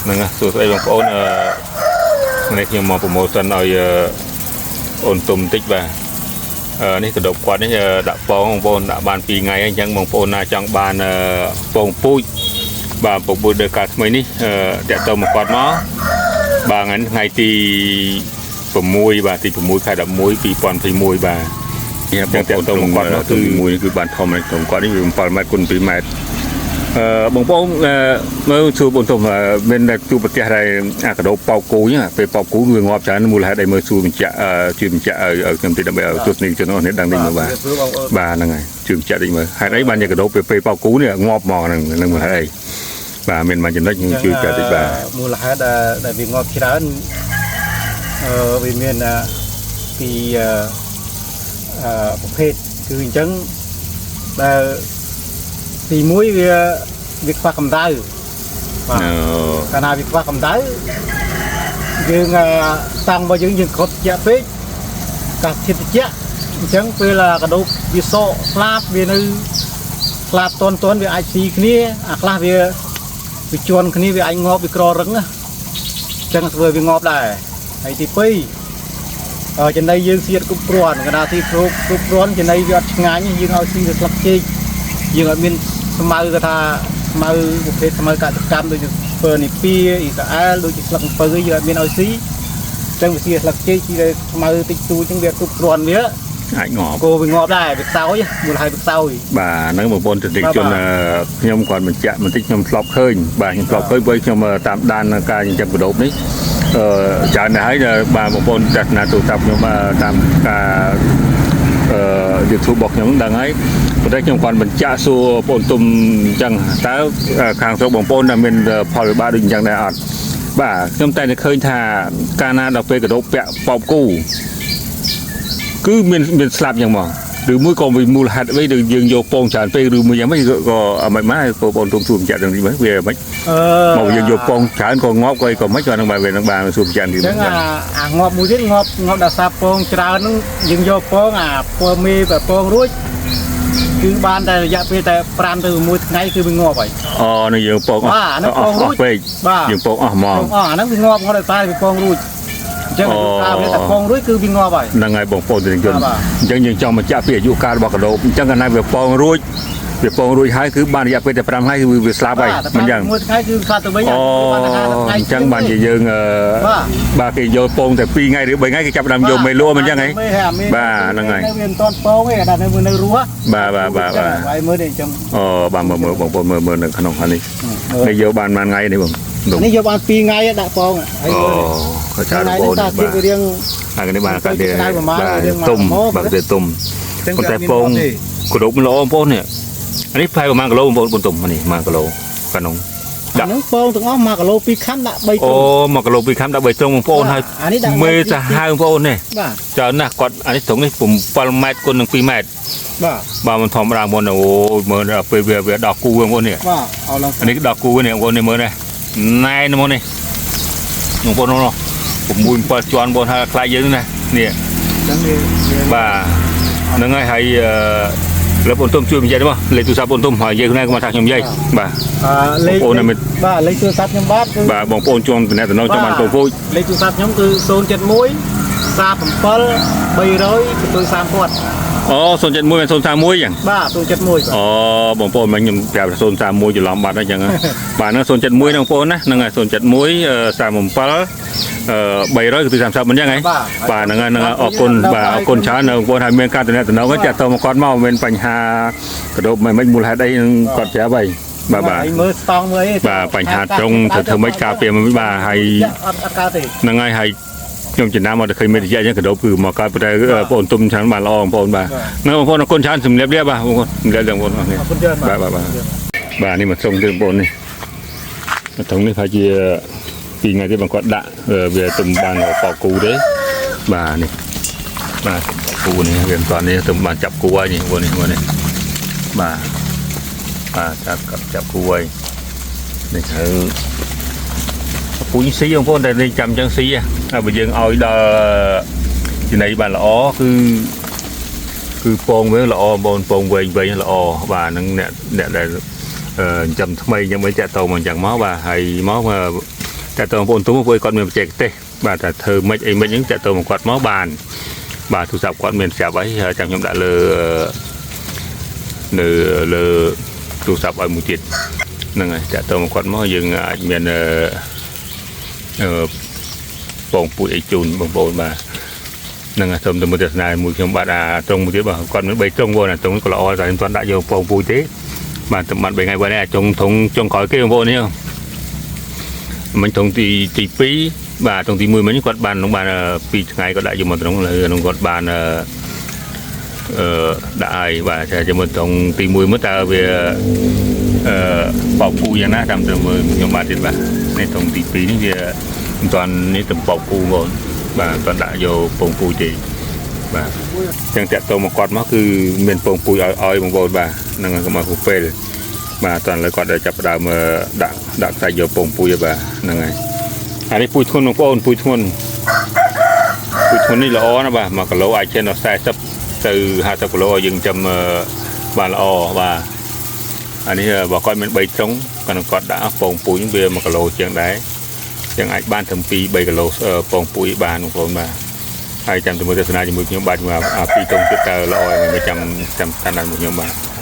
ហ្នឹងហើយសួស្តីបងប្អូននេះខ្ញុំមក promotion ឲ្យអូនទុំបន្តិចបាទនេះកដប់គាត់នេះដាក់ពងបងប្អូនដាក់បាន2ថ្ងៃហើយអញ្ចឹងបងប្អូនណាចង់បានពងពូជបាទពងពូជដោយការថ្មីនេះតាក់ទងមកគាត់មកបាទថ្ងៃនេះថ្ងៃទី6បាទទី6ខែ11 2021បាទនេះបងប្អូនទៅមកគាត់នោះគឺមួយគឺបានធំហើយធំគាត់នេះវា7ម៉ែត្រគុណ2ម៉ែត្រ បងប្អូនមើលជួបបងទុំមានតែជួបប្រទេសដែលអាកដោបោកគូហ្នឹងពេលបោកគូវាងាប់ច្រើនមូលហេតុអីមើលជួបបញ្ជាក់ជួយបញ្ជាក់ឲ្យខ្ញុំតិចដើម្បីឲ្យទស្សនិកជននេះដឹងតិចមើលបាទ សួរបងប្អូន បាទហ្នឹងហើយជួយបញ្ជាក់តិចមើលហេតុអីបានជាកដោពេលបោកគូនេះងាប់ហ្មងហ្នឹងហ្នឹងមូលហេតុអីបាទមានមួយចំណុចខ្ញុំជួយបញ្ជាក់តិចបាទ មូលហេតុដែលវាងាប់ច្រើនវាមានពីអឺប្រភេទគឺអញ្ចឹងដែលទី1វាខ្វះកម្ដៅបាទ អូ កាលណាវាខ្វះកម្ដៅយើងតាំងរបស់យើងយើងក្រត់ជាក់ពេកកាសធាតុត្រជាក់អញ្ចឹងពេលកដោបវាសកស្លាបវានៅស្លាបតន់តន់វាអាចស៊ីគ្នាអាខ្លះវាវាជន់គ្នាវាអាចងាប់វាក្ររឹងណាអញ្ចឹងធ្វើវាងាប់ដែរហើយទី2ចំណីយើងស៊ីអត់គ្រប់គ្រាន់កាលណាស៊ីគ្រប់គ្រប់គ្រាន់ចំណីវាអត់ឆ្ងាញ់យើងឲ្យស៊ីទៅស្លឹកចេកយើងអត់មានស្មៅគេថាស្មៅប្រភេទស្មៅកសិកម្មដូចជាស្ពឺនីពីអ៊ីស្រាអែលដូចជាស្លឹកអំពៅយើងអត់មានឲ្យស៊ីអញ្ចឹងវាស៊ីស្លឹកចេកស៊ីតែស្មៅតិចតួចអញ្ចឹងវាគ្រប់គ្រាន់វា អាចងាប់ គោវាងាប់ដែរវាខ្សោយមូលហេតុវាខ្សោយ បាទហ្នឹងបងប្អូនទស្សនិកជនខ្ញុំគាត់បញ្ជាក់បន្តិចខ្ញុំធ្លាប់ឃើញបាទខ្ញុំធ្លាប់ឃើញព្រោះខ្ញុំតាមដានការចិញ្ចឹមកដោបនេះច្រើនណាស់ហើយបាទបងប្អូនទស្សនាទូរស័ព្ទខ្ញុំតាមការYouTube របស់ខ្ញុំដឹងហើយប៉ុន្តែខ្ញុំគាត់បញ្ជាក់សួរបងប្អូនទុំអញ្ចឹងតើខាងស្រុកបងប្អូនដែលមានផលវិបាកដូចអញ្ចឹងដែរអត់បាទខ្ញុំតែតែឃើញថាកាលណាដល់ពេលកដោបពាក់បោកគូគឺមានស្លាប់អញ្ចឹងហ្មងឬមួយក៏វាមូលហេតុអ្វីដែលយើងយកពងច្រើនពេកឬមួយយ៉ាងម៉េចក៏អមិនមកបងប្អូនទុំសួរបញ្ជាក់ទាំងនេះមើលវាមិន អឺ មកយើងយកពងច្រើនក៏ងាប់ក៏អីក៏មិនក៏នឹងបាទវានឹងបាទសួរបញ្ជាក់នេះ អញ្ចឹងអាអាងាប់មួយទៀតងាប់ងាប់ដល់សាពងច្រើនហ្នឹងយើងយកពងអាពងមេបើពងរួចគឺបានតែរយៈពេលតែ5ទៅ6ថ្ងៃគឺវាងាប់ហើយ អូនឹងយើងពងអស់ បាទអាហ្នឹងពងរួច អស់ពេក បាទ យើងពងអស់ហ្មង ពងអស់អាហ្នឹងវាងាប់ងាប់ដោយសារវាពងរួចអញ្ចឹងអាយុកាលវាតែពងរួចគឺវាងាប់ហើយ ហ្នឹងហើយបងប្អូនទាំងជន បាទ អញ្ចឹងយើងចង់បញ្ជាក់ពីអាយុកាលរបស់កដោបអញ្ចឹងកាលណាវាពងរួចវាពងរួចហើយគឺបានរយៈពេលតែ5ថ្ងៃគឺវាស្លាប់ហើយ បាទ មិនអញ្ចឹង មួយថ្ងៃគឺស្លាប់ទៅវិញ អូ បានតែ50ថ្ងៃ អញ្ចឹងបានជាយើង បាទ បាទគេយកពងតែ2ថ្ងៃឬ3ថ្ងៃគេចាប់ផ្ដើមយកមេលក់មិនអញ្ចឹងហី មេហើយអាមេ បាទហ្នឹងហើយ នៅវាមិនតាន់ពងទេតែនៅវានៅរស់ បាទបាទបាទបាទ ហើយមើលនេះអញ្ចឹង អូបាទមើលមើលបងប្អូនមើលមើលនៅក្នុងហ្នឹងនេះនេះយកបានមួយថ្ងៃនេះបងលោក នេះយកបាន2ថ្ងៃដាក់ពងហើយ អូ មើល ក៏ច្រើន ថ្ងៃ បងប្អូន នេះតា បាទ ទៀតវារៀង អានេះបានកាត់ទេ ក្តៅប្រមាណ បាទ រៀងមក ទុំ មក បាទទេទុំ ចឹង ប៉ុន្តែពងគ្រប់ល្អបងប្អូននេះអានេះផ្លែប្រហែលគីឡូបងប្អូនទុំនេះ1គីឡូកានង អាហ្នឹងពងទាំងអស់1គីឡូ2ខាំដាក់3 អូ ទ្រុង 1គីឡូ2ខាំដាក់3ត្រង់បងប្អូនហើយ អានេះដាក់ មេសាហាវបងប្អូននេះ បាទ ច្រើនណាស់គាត់អានេះត្រង់នេះ7ម៉ែត្រគុណនឹង2ម៉ែត្រ បាទ បាទមិនធម្មតាបងប្អូនអូយមើលដល់ពេលវាវាដោះគូបងប្អូននេះ បាទអោឡើង អានេះដោះគូនេះបងប្អូននេះមើលនេះណែនមកនេះបងប្អូននោះ6 7ជាន់បងប្អូនហើយខ្លាចយើងណានេះ ចឹងវា បាទហ្នឹងហើយហើយលើបងទុំជួយបញ្ជាក់មកលេខទូរស័ព្ទបងទុំហើយនិយាយខ្លួនឯងគាត់ថាខ្ញុំនិយាយបាទ អឺលេខ បងប្អូនណាមិន បាទលេខទូរស័ព្ទខ្ញុំបាទគឺ បាទបងប្អូនជួងតំណែងចង់បានពងពូជ លេខទូរស័ព្ទខ្ញុំគឺ071 37 300បន្ទុយ30គាត់ អូ071មែន031ចឹង បាទ071បាទ អូបងប្អូនមិញខ្ញុំប្រាប់ថា031ច្រឡំបាត់ហើយចឹងហ៎ បាទហ្នឹង071ហ្នឹងបងប្អូនណាហ្នឹងហើយ071 37 300គឺ30មិនចឹងហ៎ បាទ បាទហ្នឹងហើយហ្នឹងហើយអរគុណបាទអរគុណច្រើនបងប្អូនហើយមានការតំណែងហ្នឹងចាក់តមកគាត់មកមានបញ្ហាកដោបមិនមិនមូលហេតុអីហ្នឹងគាត់ប្រាប់ហើយបាទបាទ ហើយមើលស្តង់មើលអី បាទបញ្ហាត្រង់ធ្វើធ្វើម៉េចការពារមិនបាទហើយ អត់អត់កើតទេ ហ្នឹងហើយហើយខ្ញុំចំណាំមកតែឃើញមេតិចអញ្ចឹងកដោបគឺមកកើតប៉ុន្តែបងប្អូនទុំច្រើនបាទល្អបងប្អូនបាទហ្នឹងបងប្អូនអរគុណច្រើនសម្រាប់លាបាទបងប្អូនសម្រាប់បងប្អូនអរគុណ អរគុណច្រើន បាទបាទបាទបាទនេះមកត្រង់ទៀតបងប្អូននេះមកត្រង់នេះប្រហែលជាពីរថ្ងៃទៀតបងគាត់ដាក់វាទុំបានបកគូទេបាទនេះបាទគូនេះវាមិនតាន់នេះទុំបានចាប់គូហើយនេះបងប្អូននេះបងប្អូននេះបាទបាទចាប់ចាប់គូហើយនេះត្រូវពូជស៊ីបងប្អូនតែនេះចាំអញ្ចឹងស៊ីហើយបើយើងឲ្យដល់ចំណីបានល្អគឺគឺពងវាល្អបងប្អូនពងវែងវែងល្អបាទហ្នឹងអ្នកអ្នកដែលចិញ្ចឹមថ្មីអញ្ចឹងមិនតាក់តមកអញ្ចឹងមកបាទហើយមក តែតើបងប្អូនទុំពួកគាត់មានបច្ចេកទេសបាទតែធ្វើម៉េចអីម៉េចហ្នឹងតើតើមកគាត់មកបានបាទទូរស័ព្ទគាត់មានស្រាប់ហើយចាំខ្ញុំដាក់លើនៅលើទូរស័ព្ទឲ្យមួយទៀតហ្នឹងហើយតើតើមកគាត់មកយើងអាចមានអឺអឺពងពូជអីជូនបងប្អូនបាទហ្នឹងហើយសូមទៅមើលទស្សនាមួយខ្ញុំបាទអាត្រង់មួយទៀតបាទគាត់មាន3ត្រង់បងអាត្រង់ក៏ល្អតែខ្ញុំមិនទាន់ដាក់យកពងពូជទេបាទតែបាន3ថ្ងៃបាទនេះអាចុងត្រង់ចុងក្រោយគេបងប្អូននេះមិញត្រង់ទីទី2បាទត្រង់ទី1មិញគាត់បានបាន2ថ្ងៃគាត់ដាក់យកមកត្រង់លើក្នុងគាត់បានអឺដាក់ឲ្យបាទតែជាមួយត្រង់ទី1មើលតើវាអឺបោកពូយ៉ាងណាតាមទៅមើលខ្ញុំបាទទៀតបាទនេះត្រង់ទី2នេះវាមិនទាន់នេះទំបោកពូបងបាទមិនទាន់ដាក់យកពងពូទេបាទចឹងតាក់ទងមកគាត់មកគឺមានពងពូឲ្យឲ្យបងប្អូនបាទហ្នឹងហើយកុំឲ្យហួសពេលបាទតោះឥឡូវគាត់ចាប់ផ្ដើមដាក់ដាក់ខ្សាច់យកពងពូជបាទហ្នឹងហើយអានេះពូជធ្ងន់បងប្អូនពូជធ្ងន់ពូជធ្ងន់នេះល្អណាស់បាទ1គីឡូអាចឈានដល់40ទៅ50គីឡូឲ្យយើងចាំបានល្អបាទអានេះបើគាត់មាន3ត្រង់គាត់គាត់ដាក់ពងពូជវា1គីឡូជាងដែរចឹងអាចបានត្រឹម2 3គីឡូពងពូជបានបងប្អូនបាទហើយចាំទៅមើលទស្សនាជាមួយខ្ញុំបាទអាពីរត្រង់ទៀតតើល្អហើយមិនចាំចាំតាមដានមួយខ្ញុំបាទ។